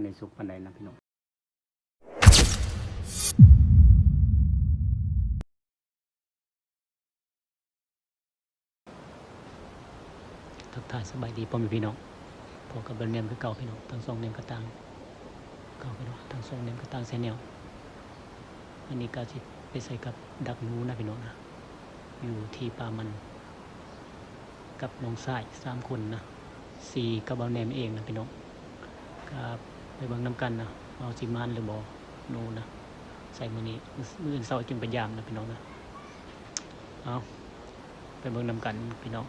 ໃຫຍ່ສຸກປານໃດນະພີ່ນ້ອງ. ທັກທາຍສະບາຍດີພໍ່ແມ່ພີ່ນ້ອງ, ພົບກັບບ່າວແນມຄືເກົ່າພີ່ນ້ອງ, ທາງຊ່ອງແນມກະຕ່າງ ເກົ່າພີ່ນ້ອງ, ທາງຊ່ອງແນມກະຕ່າງແຊນແນວ. ອັນນີ້ກະຊິໄປໃສ່ກັບດັກໜູນະພີ່ນ້ອງນະ, ຢູ່ທີ່ປ່າມັນ ກັບນ້ອງຊາຍສາມຄົນນະ, ສີ່ກັບບ່າວແນມເອງນະພີ່ນ້ອງ. ກະໄປເບິ່ງນຳກັນນະ ວ່າເຮົາຊິໝານຫຼືບໍ່ ໜູນະ ໃສ່ມື້ນີ້, ມື້ອື່ນເຊົ້າຈຶ່ງໄປຢາມນະພີ່ນ້ອງນະ. ເອົາ ໄປເບິ່ງນຳກັນພີ່ນ້ອງ.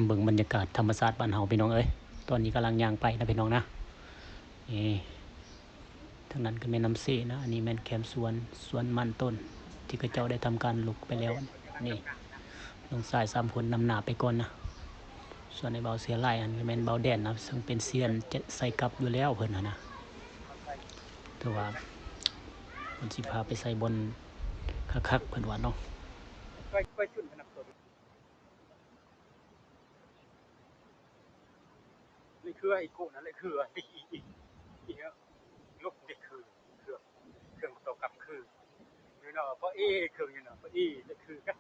ເບິ່ງບັນຍາກາດທຳມະຊາດບ້ານເຮົາພີ່ນ້ອງເອີຍ, ຕອນນີ້ກຳລັງຍ່າງໄປນະພີ່ນ້ອງນະ. ນີ້ ທາງນັ້ນກໍແມ່ນນ້ຳເຊນະ, ອັນນີ້ແມ່ນແຄມສວນ ສວນມັນຕົ້ນ ທີ່ເຂົາເຈົ້າໄດ້ທຳການລຸກໄປແລ້ວ. ນີ້ ນ້ອງຊາຍສາມຄົນນຳໜ້າໄປກ່ອນນະ, ສ່ວນໄອ້ບ່າວເສືອລາຍຫັ້ນກໍແມ່ນບ່າວແດນນະ, ເຊິ່ງເປັນຊຽນຈະໃສ່ກັບຢູ່ແລ້ວເພິ່ນຫັ້ນນະ. ແຕ່ວ່າເພິ່ນຊິພາໄປໃສ່ບ່ອນຄັກໆ ເພິ່ນວ່າເນາະ. ເຄື່ອງ ເຄື່ອງຈຸນຂະໜາດໂຕນີ້ ເຄື່ອງອີໂກະນັ້ນແຫຼະ ເຄື່ອງອີ ອີ ອີ ອີ ລົບເດັກ ເຄື່ອງ ເຄື່ອງ ເຄື່ອງຕໍ່ກັບ ຄື ຢູ່ເນາະ ພໍເອ ເຄື່ອງຢູ່ເນາະ ພໍເອ ເດັກ ຄືກັນ.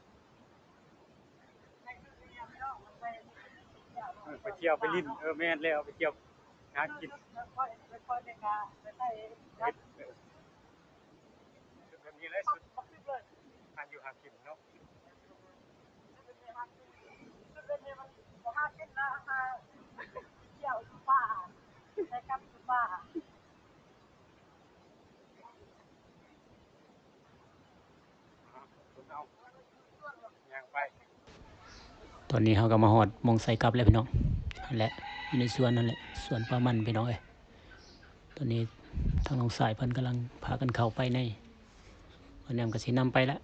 ເອີ ໄປທ່ຽວໄປຫຼິ້ນ ເອີ ແມ່ນແລ້ວ ໄປທ່ຽວຫາກິນ ເຮັດ ເອີ ຊຸດແບບນີ້ແຫຼະ ຊຸດຫາຢູ່ຫາກິນເນາະ. ຕອນນີ້ເຮົາກໍມາຮອດໝ່ອງໃສ່ກັບແລ້ວພີ່ນ້ອງ, ຫັ້ນແຫຼະ ຢູ່ໃນສວນຫັ້ນແຫຼະ ສວນປ່າມັນພີ່ນ້ອງເອີຍ. ຕອນນີ້ທາງນ້ອງຊາຍເພິ່ນກຳລັງພາກັນເຂົ້າໄປໃນ, ບ່າວແນມກໍຊິນຳໄປແລ້ວ.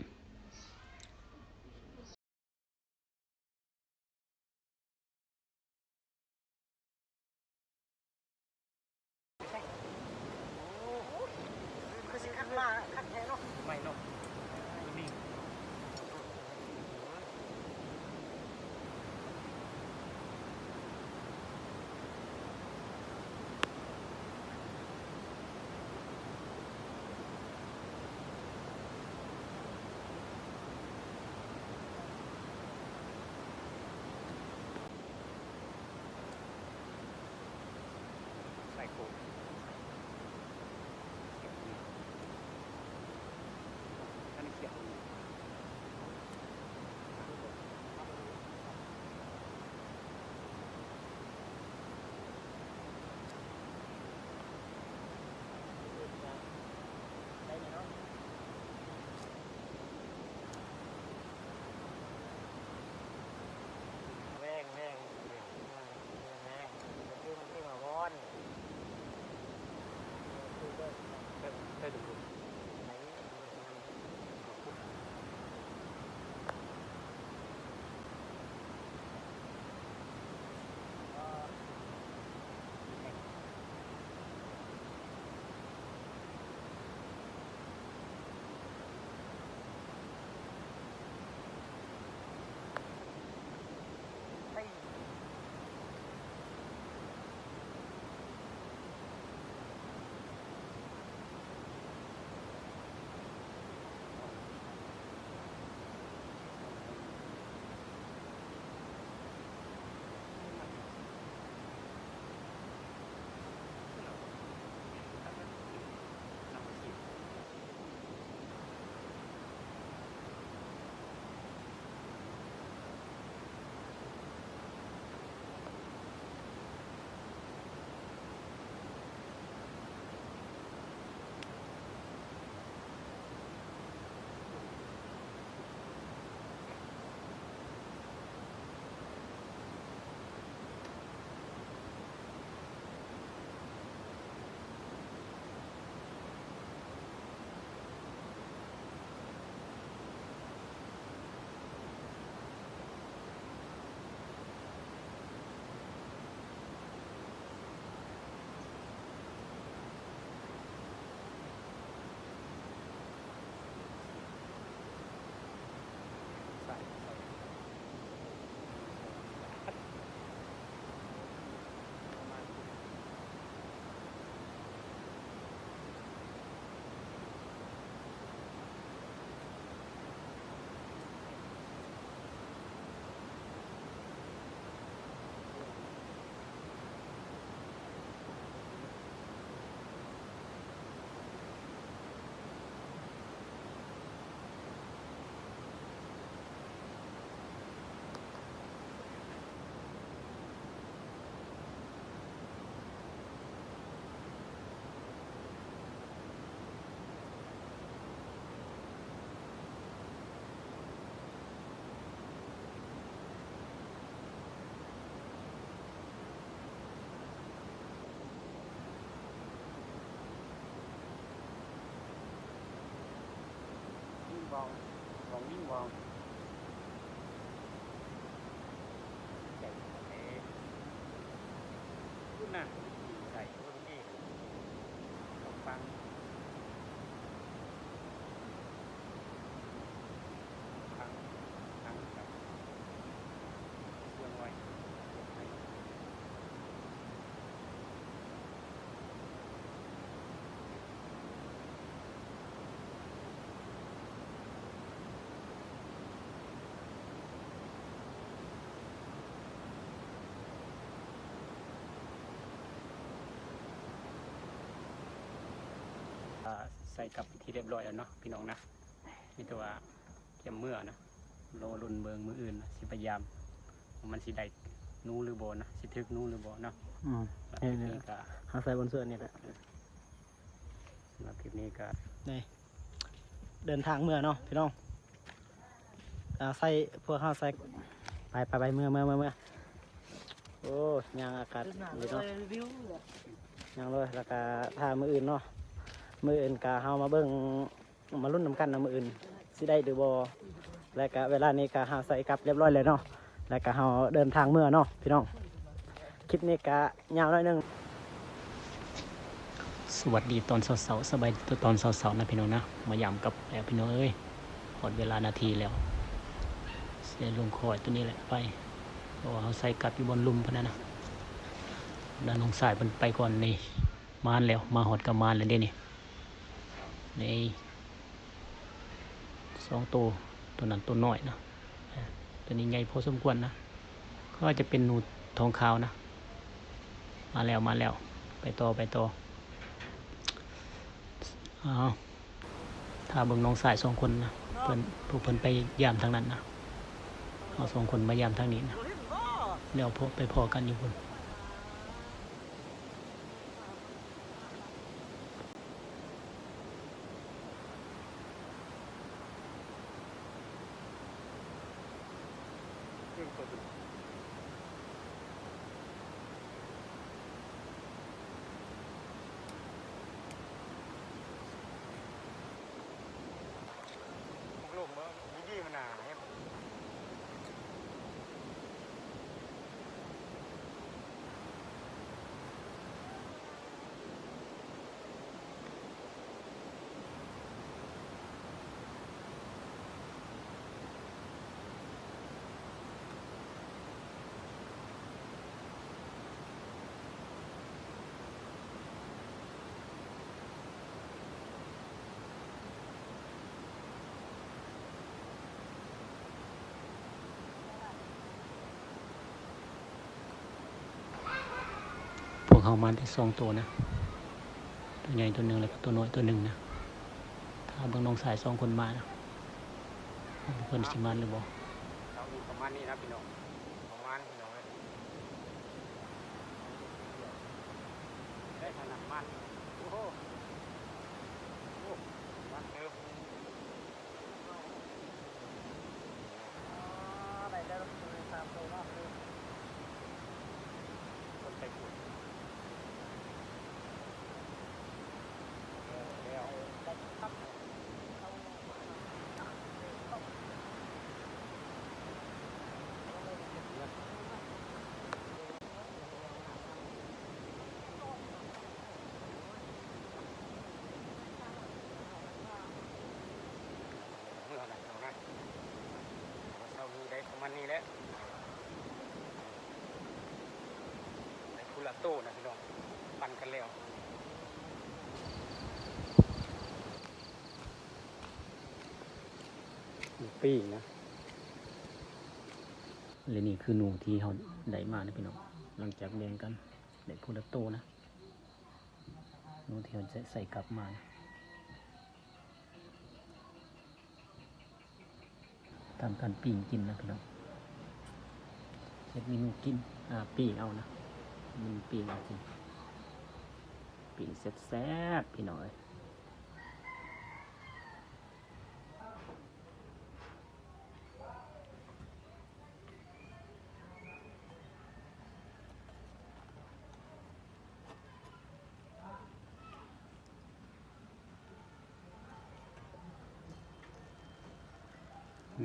ຄືຊິຄັກມາຄັກແທ້ເນາະ ໃໝ່ເນາະ. ໃສ່ໂກນ ວອງ ວອງວິງວອງ ໃສ່ເດ້ ຢູ່ນັ້ນ ໃສ່ເບິ່ງເອງ ຕ້ອງຟັງ ຟັງ ຟັງກັບເຄື່ອງໄຫວ້. ອ່າ ໃສ່ກັບເປັນທີ່ຮຽບຮ້ອຍແລ້ວເນາະ ພີ່ນ້ອງນະ ມີແຕ່ວ່າກຽມເມືອນະ ລໍລຸ້ນເບິ່ງມື້ອື່ນນະ ຊິພະຍາຍາມ ມັນຊິໄດ້ໜູຫຼືບໍ່ນະ ຊິຖືກໜູຫຼືບໍ່ເນາະ. ອືມ ນີ້ກະ ເຮົາໃສ່ບົນເສື້ອນີ້ແຫຼະ. ສຳລັບຄລິບນີ້ກະ ນີ້ ເດີນທາງເມືອເນາະພີ່ນ້ອງ. ອ່າ ໃສ່ ພວກເຮົາໃສ່ ໄປ ໄປ ໄປ ເມືອ ເມືອ ເມືອ ເມືອ. ໂອ້ ຍ່າງອາກາດດີເນາະ ຍ່າງເລີຍ. ແລ້ວກະຖ້າມື້ອື່ນເນາະ ມື້ອື່ນກະເຮົາມາເບິ່ງ ມາລຸ້ນນຳກັນເນາະ ມື້ອື່ນຊິໄດ້ຫຼືບໍ່. ແລ້ວກະເວລານີ້ກະເຮົາໃສ່ກັບຮຽບຮ້ອຍແລ້ວເນາະ ແລ້ວກະເຮົາເດີນທາງເມືອເນາະພີ່ນ້ອງ. ຄລິບນີ້ກະຍາວໜ້ອຍໜຶ່ງ. ສະຫວັດດີຕອນເຊົ້າໆ ສະບາຍດີຕອນເຊົ້າໆນະພີ່ນ້ອງນະ ມາຢາມກັບແລ້ວພີ່ນ້ອງເອີຍ. ຮອດເວລານາທີແລ້ວ ຊິໄດ້ລົງຄ້ອຍໂຕນີ້ແຫຼະໄປ ເພາະວ່າເຮົາໃສ່ກັບຢູ່ບ່ອນລຸ່ມພຸ້ນນະ. ນະ ນ້ອງຊາຍເພິ່ນໄປກ່ອນນີ້ ມາແລ້ວ ມາຮອດກະມາແລ້ວເດ້ນີ້. ນີ້ ສອງໂຕ ໂຕນັ້ນໂຕນ້ອຍນະ ໂຕນີ້ໃຫຍ່ພໍສົມຄວນນະ ກໍອາດຈະເປັນໜູທອງຂາວນະ. ມາແລ້ວ ມາແລ້ວ ໄປຕໍ່ ໄປຕໍ່. ອ້າວ ຖ້າເບິ່ງນ້ອງຊາຍສອງຄົນນະ ເພິ່ນ ພວກເພິ່ນໄປຢາມທາງນັ້ນນະ ເຮົາສອງຄົນມາຢາມທາງນີ້ນະ ແລ້ວພໍ ໄປພໍ້ກັນຢູ່ພຸ້ນ. ພວກເຮົາມາແຕ່ສອງໂຕນະ ໂຕໃຫຍ່ໂຕໜຶ່ງ ແລ້ວກະໂຕນ້ອຍໂຕໜຶ່ງນະ. ຖ້າເບິ່ງນ້ອງຊາຍສອງຄົນມານະ ເພິ່ນຊິມານຫຼືບໍ່. ເອົາ ປະມານນີ້ນະພີ່ນ້ອງ ປະມານພີ່ນ້ອງເອີຍ ໄດ້ຂະໜາດມັນ ໂອ້ໂຫ ມັນເຕີບ. ເມື່ອນັ້ນເຮົານະ ເຊົ້ານີ້ໄດ້ປະມານນີ້ແຫຼະ ໄດ້ຜູ້ລະໂຕນະພີ່ນ້ອງ ປັນກັນແລ້ວ. ປີ້ງນະ ແລະນີ້ຄືໜູທີ່ເຮົາໄດ້ມານະພີ່ນ້ອງ ຫຼັງຈາກແບ່ງກັນ ໄດ້ຜູ້ລະໂຕນະ ໜູທີ່ເຮົາໃສ່ກັບມານະ ທຳການປີ້ງກິນນະພີ່ນ້ອງ ເຮັດເມນູກິນ ອ່າ ປີ້ງເອົານະ ມັນປີ້ງເອົາກິນ ປີ້ງແຊບໆ ພີ່ນ້ອງເອີຍ. ເ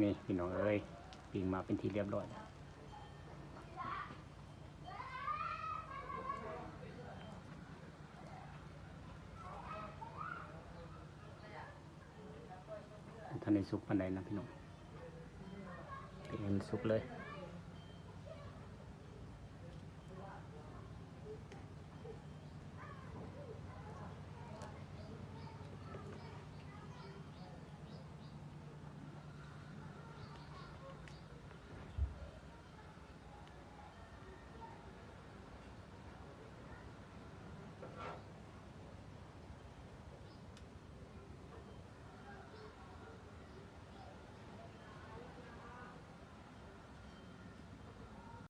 ນີ້ພີ່ນ້ອງເອີຍ ປີ້ງມາເປັນທີ່ລຽບຮ້ອຍ ບໍ່ທັນໄດ້ສຸກປານໃດນະພີ່ນ້ອງ ປີ້ງມັນສຸກເລີຍ.